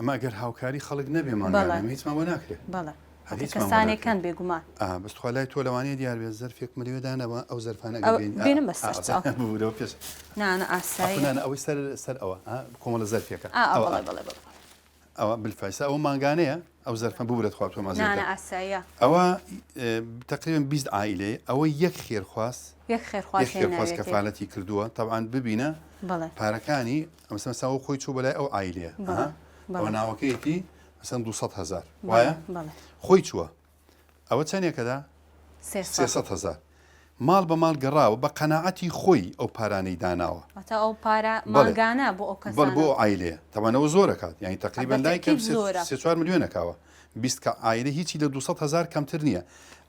ئەمە ئەگەر هاوکاری خەڵک نەبێ مانگانە ئەمە هیچمان بۆ ناکرێ. بەڵێ هەر هیچمان بۆ کەسانێک ناکرێ. هەن بێگومان. ئا بەس تخوا لای تۆ لەوانەیە دیار بێت زەرفێکم لەوێ دانابا ئەو زەرفانە ئەو ئەگەر بێنی ئا بێنم بە ئا سەر چاو. ببورەوە پێش نا نا عەفو ئاساییە. نا نا ئەوەی سەر سەر ئەوە ئا کۆمەڵە زەرفێکە ئا ئا ئەوە بەڵێ ئا بەڵێ بەڵێ. ئەوە بالفعل ئەوە مانگانەیە ئەو زەرفە ببورە تخوا تۆم نا نا ئەزیەتە ئاساییە. ئەوە تقریبا 20 عائلەیە ئەوە یەک خێرخواز یەک خێرخواز یەک خێرخواز هێناویەتی. کەفالەتی کردووە تەبعەن ببینە بەڵێ. پارەکانی مەسەن سا ئەو خۆی چوو بەلای ئەو عائلەیە بەڵێ ئەها ئەوە بەڵێ. ناوەکەیەتی مەسەن 200 هەزار بەڵێ وایە بەڵێ. خۆی چووە ئەوە چەندێکەدا 300. 300 هەزار ماڵ بە ماڵ گەڕاوە بە قەناعەتی خۆی ئەو پارانەی داناوە. واتە ئەو پارە بەڵێ مانگانە بۆ ئەو بەڵێ بۆ کەسانە. ئەو عایلەیە تەبعەن ئەوە زۆر ئەکات یانی تەقریبەن بە لای کەم تەئکید سێ زۆرە. سێ چوار ملیۆن ئەکاوە 20 کە عایلە هیچی لە 200 هەزار کەمتر نییە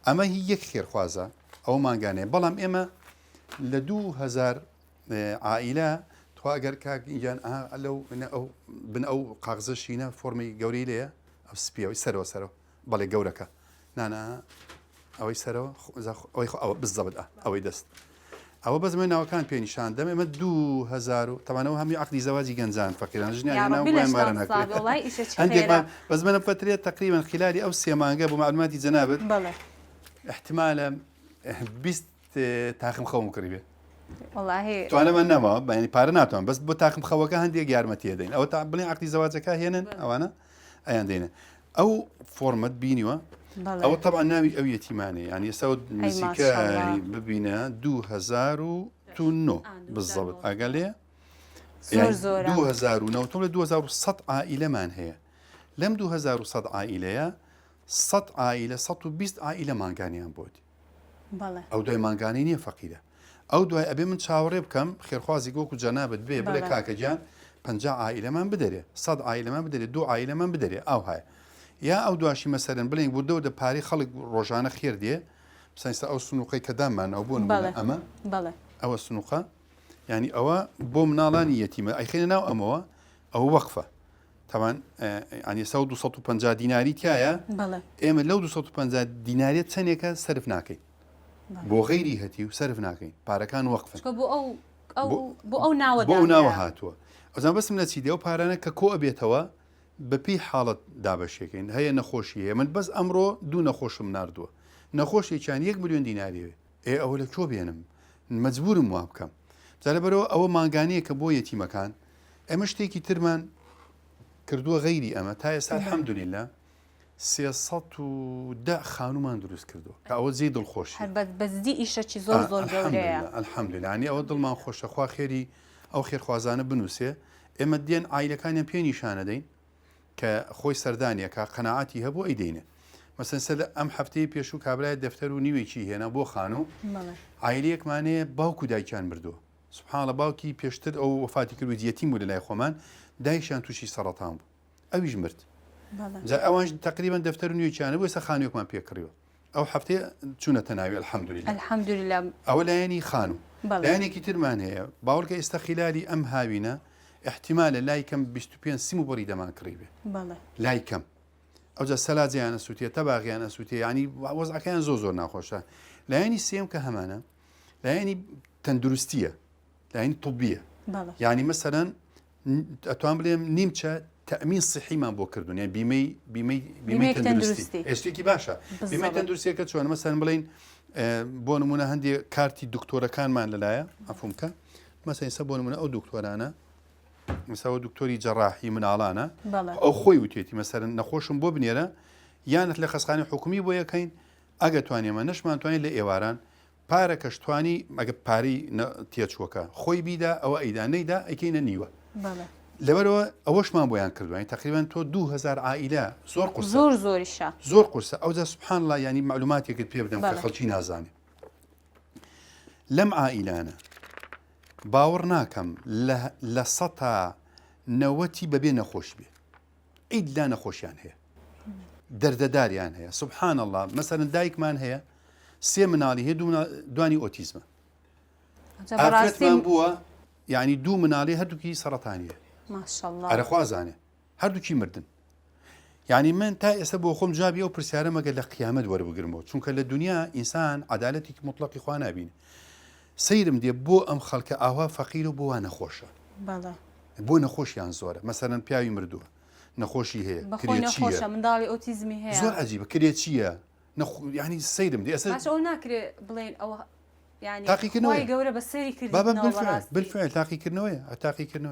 ئەمە هی یەک خێرخوازە ئەوە مانگانەیە بەڵام ئێمە لە 2000 عائیلە تخوا ئەگەر کاک گیان ئەها لەو ئەو بن ئەو قاغزە شینە فۆرمی گەورەی لێیە ئەو سپیەوەی سەرەوە سەرەوە بەڵێ گەورەکە نانا ئەوەی سەرەوە ئەوەی ئەوە بزەبت ئەوەی دەست ئەوە بەس من ناوەکان پێ نیشان دەم ئێمە 2000 و تەمانەوە هەمی عقلی زەواجی گەنجان فەقیران ژنیان هێنا و بۆیان مارە ناکرێت هەندێکمان بەس منە فترێت تقریبا خلالی ئەو سێ مانگە بۆ معلوماتی جەنابت بەڵێ احتمالە 20 تاخم خەوم کڕی بێ وەڵاهی توانەمان نەماوە بەیانی پارە ناتوان بەس بۆ تاقم خەوەکە هەندێک یارمەتی دەین ئەوە تا بڵێن عقلی زەواجەکە هێنن ئەوانە ئەیان دێنە ئەو فۆرمەت بینیوە ئەوە تەبعەن ناوی ئەو یەتیمانەیە یانی ئێستا نزیکای ببینە 2009 بالضبط ئاگا لێ 2009 تۆ لە 2100 عائلەمان هەیە لەم 2100 عائلەیە 100 عائلە 120 عائلە مانگانیان بۆت ئەو دوای مانگانەی نییە فەقیرە ئەو دوای ئەبێ من چاوەڕێ بکەم خێرخوازی گۆک و جەنابت بێ بڵێ کاکە گیان پ عیلەمان بدەرێ سەد عیلەمان بدەرێ دوو عیلەمان بدەرێ ئەو هەیە یا ئەو دواشی مەسەرن بڵێن وردە وردە پارەی خەڵک ڕۆژانە خێر دێ سەنسە ئەو سنووقەی کە دامان ئەو بۆ ئەمە ئەوە سنووقە ینی ئەوە بۆ مناڵانی یەتیمە ئەیخێنە ناو ئەمەوە ئەوە وەقفە تاوان ینی 250 دیناری تایە ئێمە لەو 250 دیناریە چەندێکە سرف ناکەین بۆ غەیری هەتیو سەرف ناکەین پارەکان وەقفن بۆ ئەو بۆ ئەو ناوە بۆ ئەو ناوە هاتووە ئەزان بەسم لە چی دێ ئەو پارانە کە کۆ ئەبێتەوە بەپی حاڵەت دابەشێکەین هەیە نەخۆشی هەیە من بەس ئەمڕۆ دوو نەخۆشم ناردووە نەخۆشێکیان یەک ملیۆن دیناریەوێ ئێ ئەوە لە کۆ بێنم مەجبورم وا بکەم جا لەبەرەوە ئەوە مانگانەیە کە بۆ یەتیمەکان ئێمە شتێکی ترمان کردووە غەیری ئەمە تا ئێستا الحمدلله 310 خانوومان دروست کردووە کە ئەوە جێی دڵخۆشی هەر بە بەجدی ئیشەکی زۆر زۆر گەورەیە الحمدلله ینی ئەوە دڵمان خۆشە خوا خێری ئەو خێرخوازانە بنووسێ ئێمە دێن عایلەکانیان پێ نیشانەدەین کە خۆی سەردانیەکە قەناعەتی هەبوو ئەی دەینێ مەسەن سەر ئەم هەفتەیە پێشوو کابرای دەفتەر و نیوێکی هێنا بۆ خانوو عایلەیەکمانەیە باوک و دایکیان مردووە سبحان الله باوکی پێشتر ئەو وەفاتی کرد و یەتیم بوو لە لای خۆمان دایکیان تووشی سەڕەتان بوو ئەویش مرد جا ئەوانش تقریبا دەفتەر و نوێکیانە بوو ئێستا خانوویەکمان پێکڕیوە ئەو هەفتەیە چوونەتە ناوی الحمدلله الحمدلله ئەوە لایەنی خانوو لایەنێکی ترمان هەیە باوەڕکە ئێستا خیلالی ئەم هاوینە احتیمالە لای کەم 25 سیم و بڕی دەمان کڕی بێ لای کەم ئەوجا سەلاجیان ئەسووتێ تەباغیان ئەسووتێ ینی وەزعەکەیان زۆر زۆر ناخۆشە لایەنی سێم کە هەمانە لایەنی تەندروستیە لایەنی طبیە یعنی مەسەرەن ئەتوان بڵێم نیمچە تەمین سیحیمان بۆ کردوون یان بیمەی بیمەی بیمەی تەندروستی ئێستێکی باشە بیمەی تەندروستیەکە چۆن مەسەن بڵین بۆ نمونە هەندێک کارتی دکتۆرەکانمان لەلایە ئەفوم کە مەسەن ئێستا بۆ نمونە ئەو دکتۆرانە مساوە دکتۆری جەڕاحی مناڵانە ئەو خۆی وتێتی مەسەرن نەخۆشم بۆ بنێرە یانت لە خەسخانی حکومی بۆ یەکەین ئەگە توانیمە نەشمان توانین لە ئێواران پارەکەش توانی ئەگە پارەی تێچووەکە خۆی بیدا ئەوە ئەیدا نەیدا ئەیکەینە نیوە لەبەرەوە ئەوەشمان بۆیان کردوین تقریبان تۆ 2000 عائلە زۆر قورسە زۆر زۆریشە زۆر قورسە ئەوجا سبحان الله ینی معلوماتێکت پێ بدەم کە خەڵکی نازانێ لەم عائلانە باوەڕ ناکەم لە سەتا نەوەتی بەبێ نەخۆش بێ ئیلا نەخۆشیان هەیە دەردەداریان هەیە سبحان اللە مەسەلەن دایکمان هەیە سێ مناڵی هەیە دوانی ئۆتیزمە ئافرەتمان بووە یعنی دوو مناڵی هەردووکی سەرەتانیە ئەرەخوازانێ هەردووکی مردن یعنی من تا ئێستا بۆ خۆم جوابی ئەو پرسیارە مەگەر لە قیامەت وەربگرمەوە چونکە لە دنیا ئینسان عدالەتێکی مطلقی خوا نابین سەیرم دێ بۆ ئەم خەڵکە ئاوا فەقیر و بۆ وا نەخۆشە بۆ نەخۆشیان زۆرە مەسەرەن پیاوی مردووە. نەخۆشی هەیە بەخۆی کرێچییە نەخۆشە منداڵی ئۆتیزمی هەیە زۆر عەجیبە کرێچییە نەخ یانی سەیرم دێ ئێستا باشە ئەوە ناکرێ بڵێین ئەوە یانی تاقیکردنەوەیە خوای گەورە بە سەری بابە کردیتنەوە بالفعل بەڕاستی بالفعل تاقیکردنەوەیە تاقیکردنەوەیە.